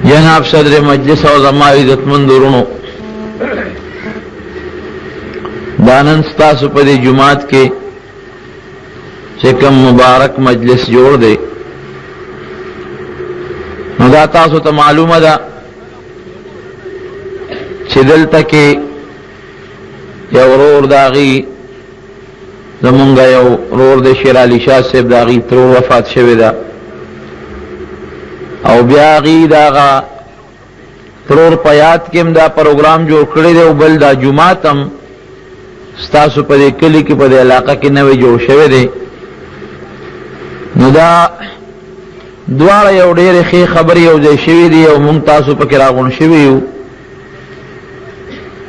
جناب صدر مجلس او زما عزتمند ورونو، دا نن ستاسو په دې جومات کې چې کوم مبارک مجلس جوړ دی، نو دا تاسو ته معلومه ده چې دلته کې یو ورور د هغې زمونږ یو ورور دی شیر علي شاه صاحب، د هغې ترور وفات شوې ده، او بیا هغې د هغه ترور په یاد کې هم دا پروګرام جوړ کړی دی، او بل دا جومات هم ستاسو په دې کلي کې په دې علاقه کې نوی جوړ شوی دی. نو دا دواړه یو ډېرې ښې خبرې یو ځای شوي دي، او موږ تاسو پکې راغونډ شوي یو،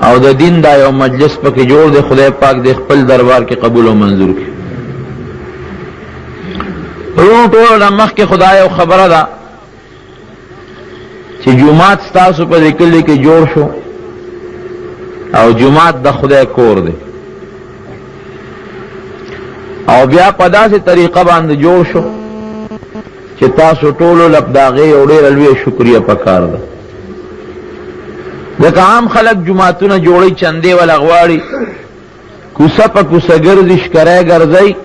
او د دین دا یو مجلس پکې جوړ دی. خدای پاک دې خپل دربار کې قبول او منظور کړي. وروڼو، ټولو نه مخکې خدای یو خبره ده چې جومات ستاسو په دې کلي کې جوړ شو، او جومات د خدای کور دی، او بیا په داسې طریقه باندې جوړ شو چې تاسو ټولو له د هغې یو ډېره لویه شکریه پکار ده. ځکه عام خلک جوماتونه جوړوي، چندې وله غواړي، کوڅه په کوڅه ګرځي، ښکری ګرځي،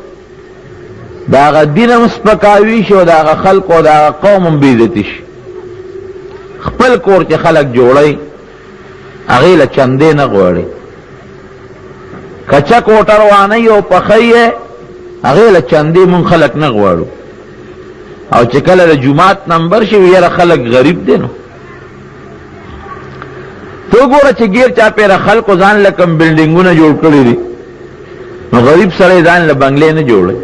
د هغه دین هم سپکاوي شي، او د هغه خلکو او د هغه قوم هم بېعزتي شي. خپل کور چې خلک جوړوي هغې له چندې نه غواړي، کچه کوټه روانوي او پخوي یې، هغې له چندې مونږ خلک نه غواړو. او چې کله د جومات نمبر شي، یاره خلک غریب دی، نو ته وګوره چې ګیر چاپېره خلکو ځان له کوم بلډینګونه جوړ کړي دي، نو غریب سړی ځان له بنګلې نه جوړوي،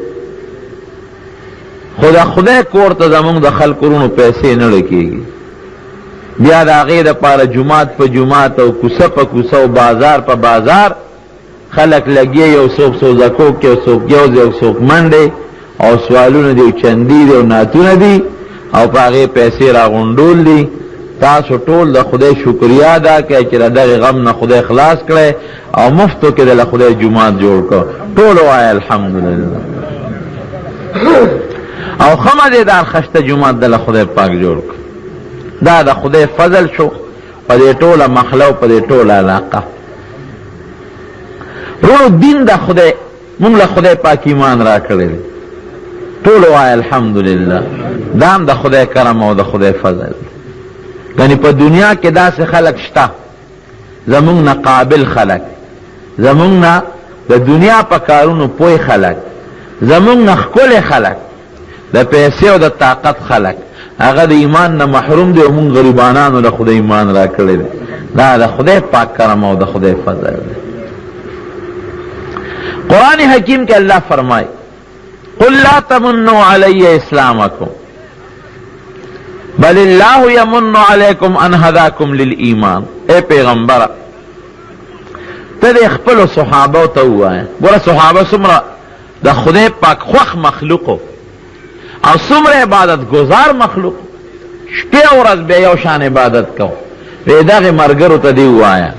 خو د خدای کور ته زمونږ د خلکو وروڼو پیسې نه ړکېږي. بیا د هغې دپاره جومات په جومات او کوڅه په کوڅه او بازار په بازار خلک لګیا، یو څوک سوزکو کې، یو څوک یو ځای، یو څوک منډې، او سوالونه دي، او چندې دي، او نعتونه دي، او په هغې پیسې راغونډول دي. تاسو ټول د خدای شکریه ادا کړئ چې د دغې غم نه خدای خلاص کړی او مفتو کې د خدای جومات جوړ کړ. ټول وایه الحمدلله. او ښه مزېدار خشته جومات د خدای پاک جوړ کړ. دا د خدای فضل شو په دې ټوله محله او په دې ټوله علاقه. وروڼو، دین د خدای مونږ له خدای پاک ایمان راکړی دی. ټول وایه الحمدلله. دا هم د خدای کرم او د خدای فضل دی. یعنی په دنیا کې داسې خلک شته زمونږ نه قابل خلک، زمونږ نه د دنیا په کارونو پوه خلک، زمونږ نه ښکلی خلک، د پیسې او د طاقت خلک، هغه د ایمان نه محروم دی، او مونږ غریبانانو له خدای ایمان راکړی دی. دا د خدای پاک کرم او د خدای فضل دی. قرآن حکیم کې الله فرمایي قل لا تمنوا علی اسلامکم بل الله یمن علیکم ان هداکم للایمان. اے پیغمبره، ته دې خپلو صحابو ته ووایه. ګوره صحابه څومره د خدای پاک خوښ مخلوق او څومره عبادت ګزار مخلوق، شپې او ورځ بیا یو شان عبادت کو. وی دغې ملګرو ته دې ووایه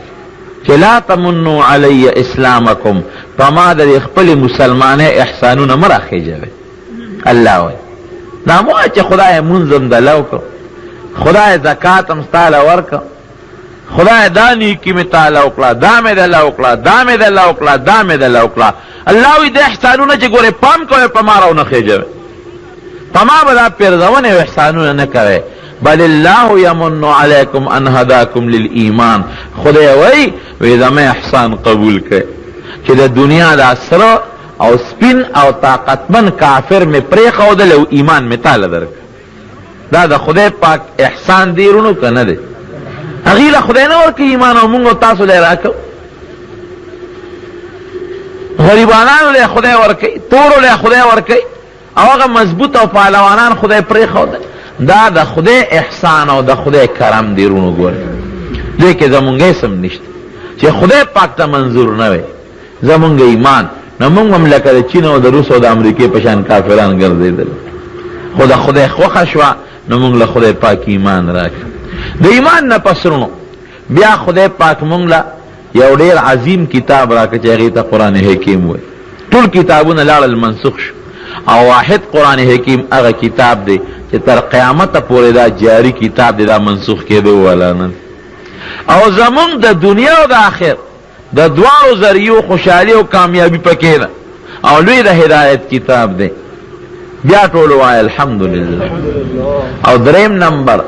چې لا تمنوا علی اسلامکم، په ما د دې خپلې مسلمانۍ احسانونه مه راخېژوئ. الله وایي دا مه وایه چې خدای مونځ هم دله وکړو، خدای زکات هم ستا له ورکړ، خدای دا نیکي مې تاله وکړه، دا مې دله وکړه، دا مې دله وکړه، دا مې دله وکړه. الله وایي د احسانونه چې ګورې پام کوئ په ما راونه خېژوئ، په ما به دا پیرزونې او احسانونه نه کوئ. بل الله یمن علیکم ان هداکم للایمان. خدای وایي وی زما احسان قبول کړئ چې د دنیا دا سره او سپین او طاقتمن کافر مې پرېښودل او ایمان مې تاله درکړ. دا د خدای پاک احسان دی وروڼو که نه دی؟ هغوی له خدای نه ورکوي ایمان او مونږ او تاسو له یې راکوو. غریبانانو له خدای ورکوي، تورو له خدای ورکوي، او هغه مضبوط او پهلوانان خدای پرېښودل. دا د خدای احسان او د خدای کرم دی وروڼو. ګورئ دې کې زمونږ هېڅ هم نشته چې خدای پاک ته منظور نه وي زمونږ ایمان، نو مونږ هم لکه د چین او د روس او د امریکې په شان کافران ګرځېدل. خو د خدای خوښه شوه نو مونږ له خدای پاک ایمان راکړ. د ایمان نه پس وروڼو بیا خدای پاک مونږ له یو ډېر عظیم کتاب راکړ چې هغې ته قرآن حکیم وایي. ټول کتابونه لاړل منسوخ شو او واحد قرآن حکیم هغه کتاب دی چې تر قیامته پورې دا جاری کتاب دی، دا منسوخ کېدو والا نه. او زمونږ د دنیا او د آخر د دواړو ذریعو خوشحالي او کامیابي پکې ده، او لوی د هدایت کتاب دی. بیا ټول وایه الحمدلله. او دریم نمبر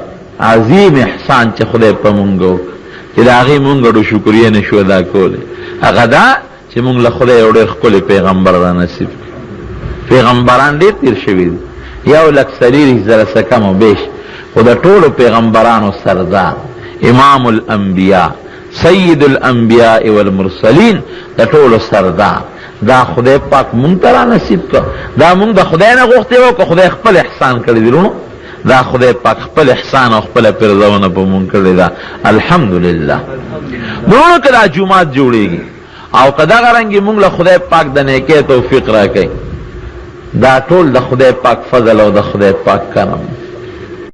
عظیم احسان چې خدای په مونږ وکړ چې د هغې مونږ ډو شکریه نه شو ادا کولی، هغه دا چې مونږ له خدای یو ډېر ښکلی پیغمبر را نصیب کړ. پیغمبران ډېر تېر شوي دي، 1,24,000 څه کم او بیش، خو د ټولو پیغمبرانو سردار امام الانبیاء سید الانبیاء والمرسلین، د ټولو سردار دا خدای پاک مونږ ته را نصیب کړ. دا مونږ د خدای نه غوښتې وه که خدای خپل احسان کړی دی؟ وروڼو دا خدای پاک خپل احسان او خپله پیرزونه په مونږ کړې ده، الحمدلله. وروڼو که دا جومات جوړېږي او که دغه رنګې مونږ له خدای پاک د نیکۍ توفیق راکوي، دا ټول د خدای پاک فضل او د خدای پاک کرم.